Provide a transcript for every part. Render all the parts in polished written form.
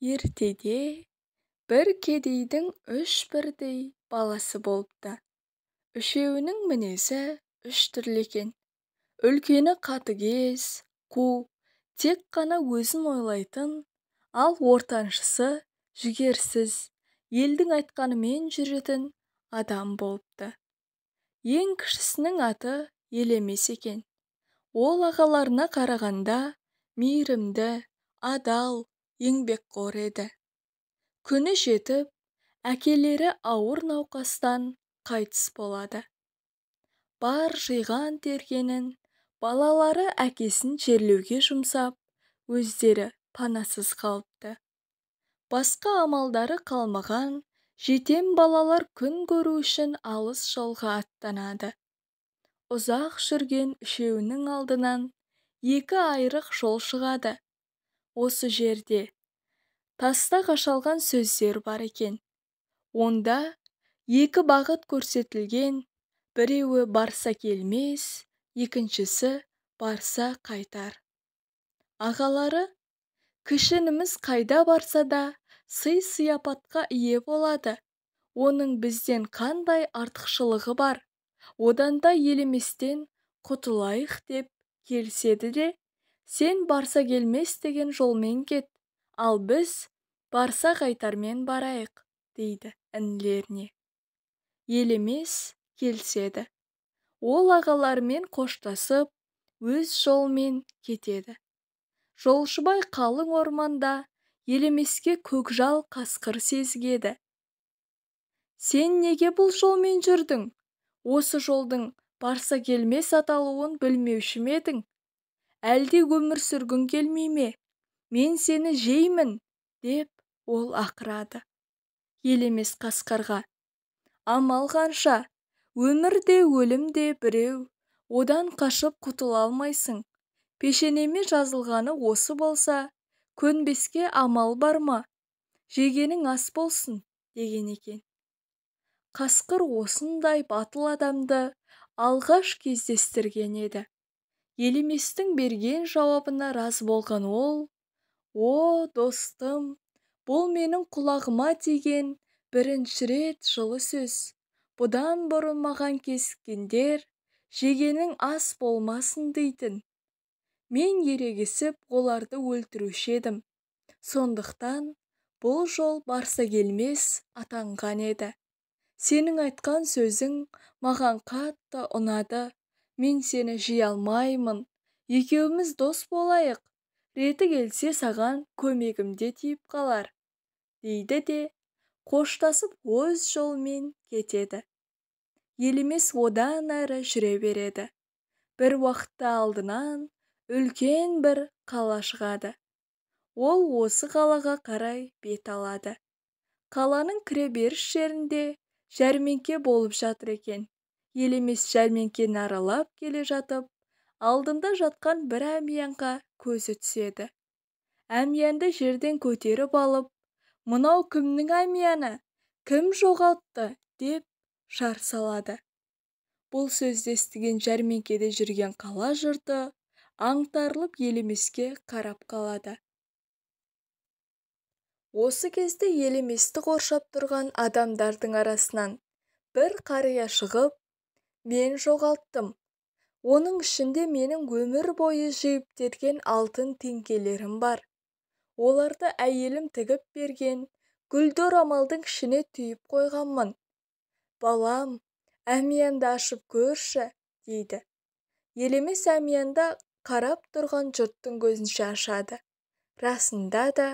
Ертеде бір кедейдің үш бірдей баласы болыпты. Үшеуінің мінезі үш түрлі екен. Үлкені қатыгез, қу, тек қана өзін ойлайтын, ал ортаншысы жігерсіз, елдің айтқанымен жүретін адам болыпты. Ең кішісінің аты Елемес екен. Ол ағаларына қарағанда мейірімді, адал, еңбекқор еді. Күні жетіп, әкелері ауыр науқастан қайтыс болады. Бар жиған-тергенін балалары әкесін жерлеуге жұмсап, өздері панасыз қалыпты. Басқа амалдары қалмаған жетім балалар күн көру үшін алыс жолға аттанады. Ұзақ жүрген үшеуінің алдынан екі айрық жол шығады. Осы жерде таста қашалған сөздер бар екен. Онда екі бағыт көрсетілген, біреуі барса келмес, екіншісі барса қайтар. Ағалары, кіші ініміз қайда барса да сый-сияпатқа ие болады. Оның бізден қандай артықшылығы бар? Одан да Елеместен құтылайық деп келіседі де, сен барса келмес деген жолмен кет, ал біз барса қайтармен барайық, дейді інілеріне. Елемес келіседі. Ол ағаларымен қоштасып, өз жолымен кетеді. Жолшыбай қалың орманда Елемеске көкжал қасқыр сезгеді. Сен неге бұл жолмен жүрдің? Осы жолдың барса келмес аталуын білмеуші ме едің? Әлде өмір сүргің келмей ме? Мен сені жеймін, деп ол ақырады. Елемес қасқырға: амал қанша, өмір де өлім де біреу, одан қашып құтыла алмайсың. Пешенеме жазылғаны осы болса, көнбеске амал бар ма? Жегенің ас болсын, деген екен. Қасқыр осындай батыл адамды алғаш кездестірген еді. Елеместің берген жауабына разы болған ол: «О, достым, бұл менің құлағыма тиген бірінші рет жылы сөз. Бұдан бұрын маған кезіккендер жегенің ас болмасын дейтін. Мен ерегісіп оларды өлтіруші едім. Сондықтан бұл жол барса келмес атанған еді. Сенің айтқан сөзің маған қатты ұнады. Мен сені жей алмаймын. Екеуміз дос болайық. Реті келсе саған көмегім де тиіп қалар», дейді де, қоштасып өз жолымен кетеді. Елемес одан әрі жүре береді. Бір уақытта алдынан үлкен бір қала шығады. Ол осы қалаға қарай бет алады. Қаланың кіреберіс жерінде жәрмеңке болып жатыр екен. Елемес жәрмеңкені аралап келе жатып, алдында жатқан бір әмиянға көзі түседі. Әмиянды жерден көтеріп алып, «Мынау кімнің әмияны? Кім жоғалтты?» деп жар салады. Бұл сөзді естіген жәрмеңкеде жүрген қала жұрты аңтарылып Елемеске қарап қалады. Осы кезде Елеместі қоршап тұрған адамдардың арасынан бір қария шығып, «Мен жоғалттым. Оның ішінде менің өмір бойы жиып терген алтын теңгелерім бар. Оларды әйелім тігіп берген гүлді орамалдың ішіне түйіп қойғанмын. Балам, әмиянды ашып көрші», дейді. Елемес әмиянды қарап тұрған жұрттың көзінше ашады. Расында да,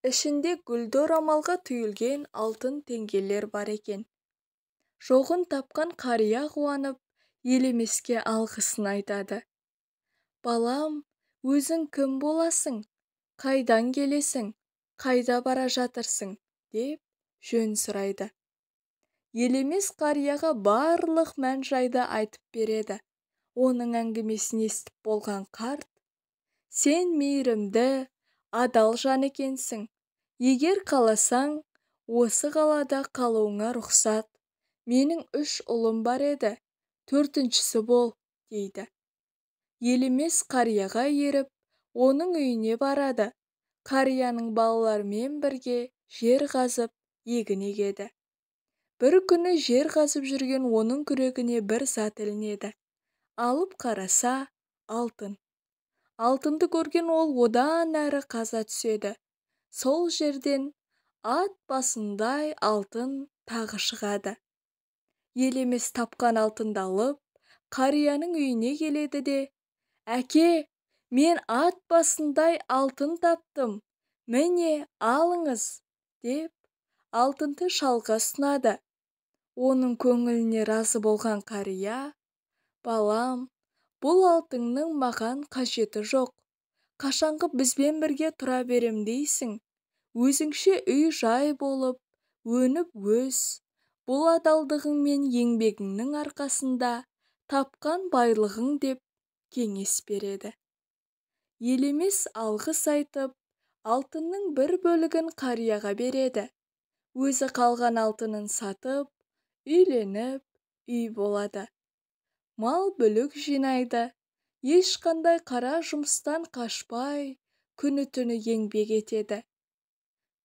ішінде гүлді орамалға түйілген алтын теңгелер бар екен. Жоғын тапқан қария қуанып, Елемеске алғысын айтады. «Балам, өзің кім боласың? Қайдан келесің? Қайда бара жатырсың?» деп жөн сұрайды. Елемес қарияға барлық мән-жайды айтып береді. Оның әңгімесін естіп болған қарт: «Сен мейірімді, адал жан екенсің. Егер қаласаң, осы қалада қалуыңа рұқсат. Менің үш ұлым бар еді, төртіншісі бол», дейді. Елемес қарияға еріп, оның үйіне барады. Қарияның балаларымен бірге жер қазып, егін егеді. Бір күні жер қазып жүрген оның күрегіне бір зат ілінеді. Алып қараса, алтын. Алтынды көрген ол одан әрі қаза түседі. Сол жерден ат басындай алтын тағы шығады. Елемес тапқан алтынды алып, қарияның үйіне келеді де, «Әке, мен ат басындай алтын таптым, міне алыңыз», деп алтынды шалға ұсынады. Оның көңіліне разы болған қария, «Балам, бұл алтынның маған қажеті жоқ. Қашанғы бізбен бірге тұра берем дейсің? Өзіңше үй жай болып, өніп өс. Бұл адалдығың мен еңбегіңнің арқасында тапқан байлығың», деп кеңес береді. Елемес алғыс айтып, алтынның бір бөлігін қарияға береді. Өзі қалған алтынын сатып, үйленіп, үй болады. Мал бүлік жинайды, ешқандай қара жұмыстан қашпай, күні-түні еңбек етеді.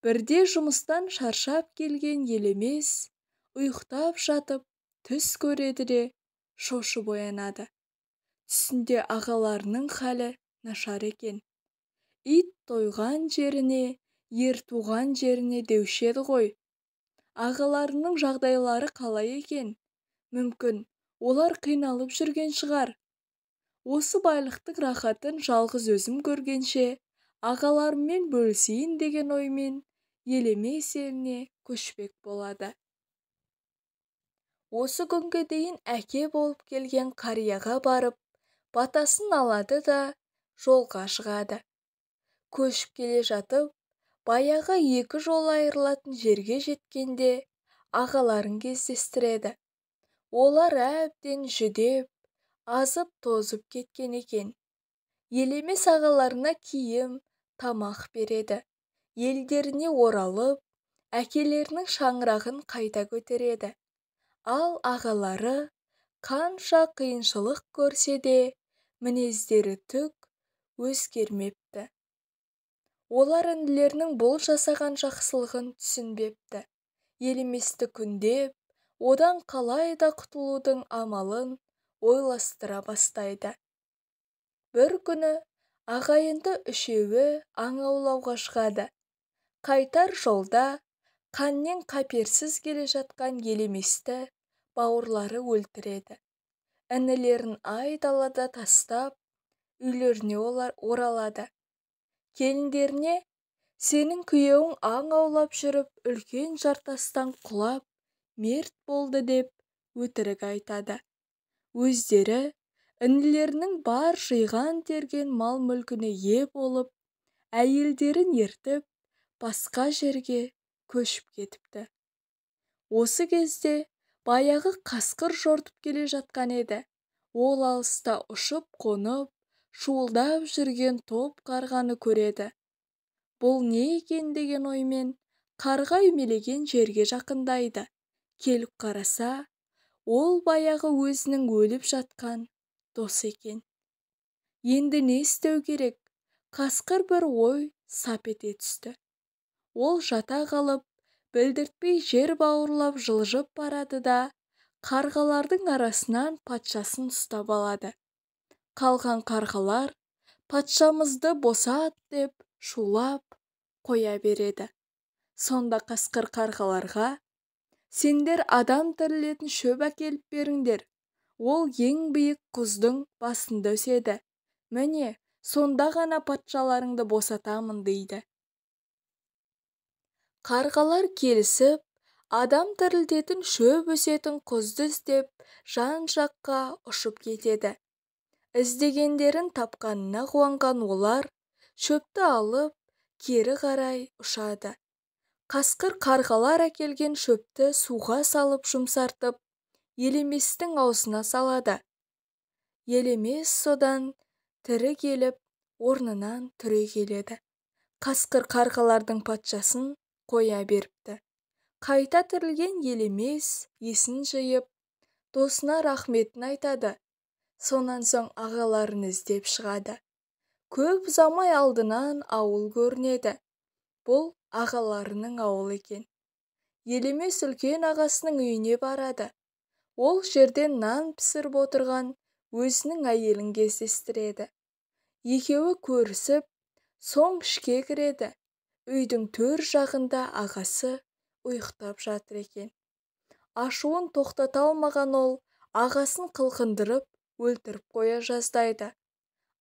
Бірде жұмыстан шаршап келген Елемес ұйықтап жатып түс көреді де шошып оянады. Түсінде ағаларының халі нашар екен. Ит тойған жеріне, ер туған жеріне деуші еді ғой. Ағаларының жағдайлары қалай екен? Мүмкін, олар қиналып жүрген шығар. Осы байлықтың рахатын жалғыз өзім көргенше, ағаларыммен бөлісейін деген оймен Елемес еліне көшпек болады. Осы күнге дейін әке болып келген қарияға барып, батасын алады да жолға шығады. Көшіп келе жатып, баяғы екі жол айырылатын жерге жеткенде ағаларын кездестіреді. Олар әбден жүдеп, азып-тозып кеткен екен. Елемес ағаларына киім, тамақ береді. Елдеріне оралып, әкелерінің шаңырағын қайта көтереді. Ал ағалары қанша қиыншылық көрсе де, мінездері түк өзгермепті. Олар інілерінің бұл жасаған жақсылығын түсінбепті. Елеместі күндеп, одан қалай да құтылудың амалын ойластыра бастайды. Бір күні ағайынды үшеуі аң аулауға шығады. Қайтар жолда қаннен қаперсіз келе жатқан Елеместі бауырлары өлтіреді. Інілерін айдалада тастап, үйлеріне олар оралады. Келіндеріне, «Сенің күйеуің аң аулап жүріп, үлкен жартастан құлап, мерт болды», деп өтірік айтады. Өздері інілерінің бар жиған-терген мал-мүлкіне ие болып, әйелдерін ертіп, басқа жерге көшіп кетіпті. Осы кезде баяғы қасқыр жортып келе жатқан еді. Ол алыста ұшып қонып, шуылдап жүрген топ қарғаны көреді. Бұл не екен деген оймен қарға үймелеген жерге жақындайды. Келіп қараса, ол баяғы өзінің өліп жатқан досы екен. Енді не істеу керек? Қасқыр бір ой сап ете түсті. Ол жата қалып, білдіртпей жер бауырлап жылжып барады да, қарғалардың арасынан патшасын ұстап алады. Қалған қарғалар «Патшамызды босат» деп шулап қоя береді. Сонда қасқыр қарғаларға, «Сендер адам тірілетін шөп әкеліп беріңдер, ол ең биік құздың басында өседі. Міне, сонда ғана патшаларыңды босатамын», дейді. Қарғалар келісіп, адам тірілтетін шөп өсетін құзды іздеп, жан-жаққа ұшып кетеді. Іздегендерін тапқанына қуанған олар шөпті алып, кері қарай ұшады. Қасқыр қарғалар әкелген шөпті суға салып жұмсартып, Елеместің аузына салады. Елемес содан тірі келіп, орнынан түрегеледі. Қасқыр қарғалардың патшасын қоя беріпті. Қайта тірілген Елемес есін жиып, досына рахметін айтады. Сонан соң ағаларын іздеп шығады. Көп ұзамай алдынан ауыл көрінеді. Бұл ағаларының ауылы екен. Елемес үлкен ағасының үйіне барады. Ол жерден нан пісіріп отырған өзінің әйелін кездестіреді. Екеуі көрісіп, соң ішке кіреді. Үйдің төр жағында ағасы ұйықтап жатыр екен. Ашуын тоқтата алмаған ол ағасын қылқындырып, өлтіріп қоя жаздайды.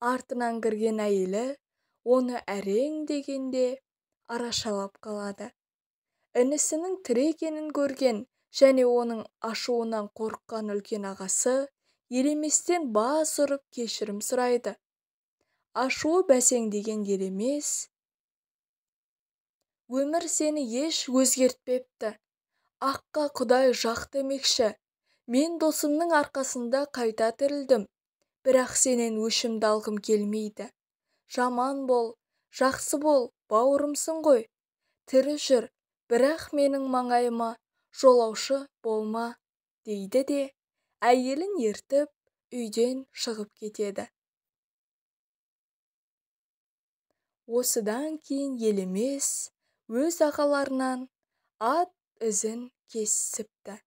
Артынан кірген әйелі оны әрең дегенде арашалап қалады. Інісінің тірі екенін көрген және оның ашуынан қорыққан үлкен ағасы Елеместен бас ұрып кешірім сұрайды. Ашуы бәсеңдеген Елемес: «Өмір сені еш өзгертпепті. Аққа Құдай жақ демекші. Мен досымның арқасында қайта тірілдім. Бірақ сенен өшімді алғым келмейді. Жаман бол, жақсы бол, бауырымсың ғой. Тірі жүр, бірақ менің маңайыма жолаушы болма», дейді де, әйелін ертіп, үйден шығып кетеді. Осыдан кейін Елемес өз ағаларынан ат ізін кесіпті.